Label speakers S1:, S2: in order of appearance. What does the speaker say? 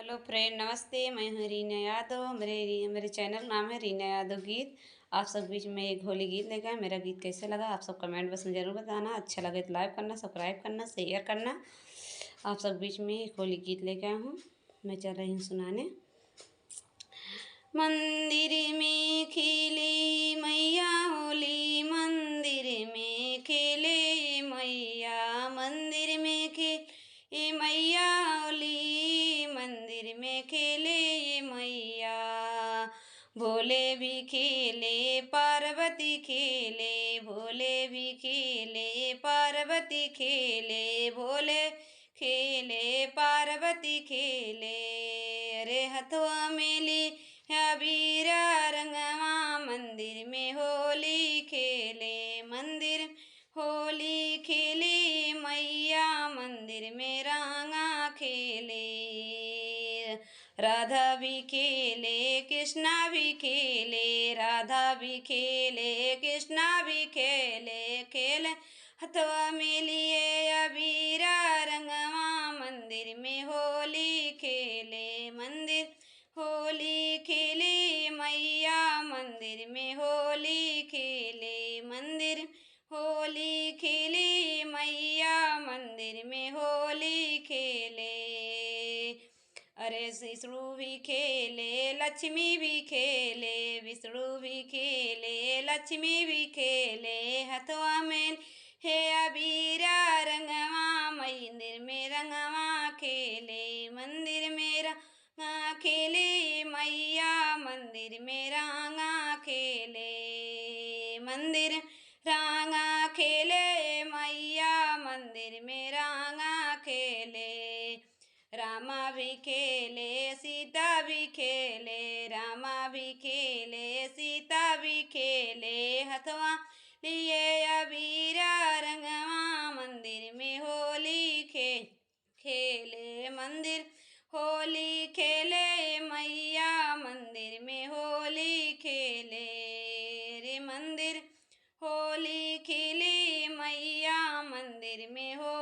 S1: Hello friend, नमस्ते। मैं हूँ रीना यादव। मेरे मेरे चैनल नाम है रीना यादव गीत। आप सब बीच में एक होली गीत लेकर आए। मेरा गीत कैसे लगा आप सब कमेंट बॉक्स में ज़रूर बताना। अच्छा लगे तो लाइक करना, सब्सक्राइब करना, शेयर करना। आप सब बीच में एक होली गीत लेकर आया हूँ। मैं चल रही हूँ सुनाने। मंदिर में खेले मैया होली, मंदिर में खेले मैया, मंदिर में खेले मैया होली, मंदिर में खेले मैया। भोले भी खेले पार्वती खेले, भोले भी खेले पार्वती खेले, भोले खेले पार्वती खेले। अरे हथवा में ली अबीरा रंगवा, मंदिर में होली खेले, मंदिर होली खेले मैया, मंदिर में रंगा खेले। राधा भी खेले कृष्णा भी खेले, राधा भी खेले कृष्णा भी खेले, खेले हथवा में लिए अबीरा रंगवा, मंदिर में होली खेले, मंदिर होली खेले मैया, मंदिर में होली खेले, मंदिर होली खेले मैया, मंदिर में होली खेले। अरे विष्णु भी खेले लक्ष्मी भी खेले, विष्णु भी खेले लक्ष्मी भी खेले, हथवा में हे अबीरा रंगवा, मंदिर में रंगवा खेले, मंदिर में रंगा खेले मैया, मंदिर में रंगा खेले, मंदिर रंगा खेले मैया, मंदिर में रंगा खेले। रामा भी खेले सीता भी खेले, रामा भी खेले सीता भी खेले, हथवा लिए अबीरा रंगवा, मंदिर में होली खेले, मंदिर होली खेले मैया, मंदिर में होली खेले रे, मंदिर होली खेले मैया, मंदिर में हो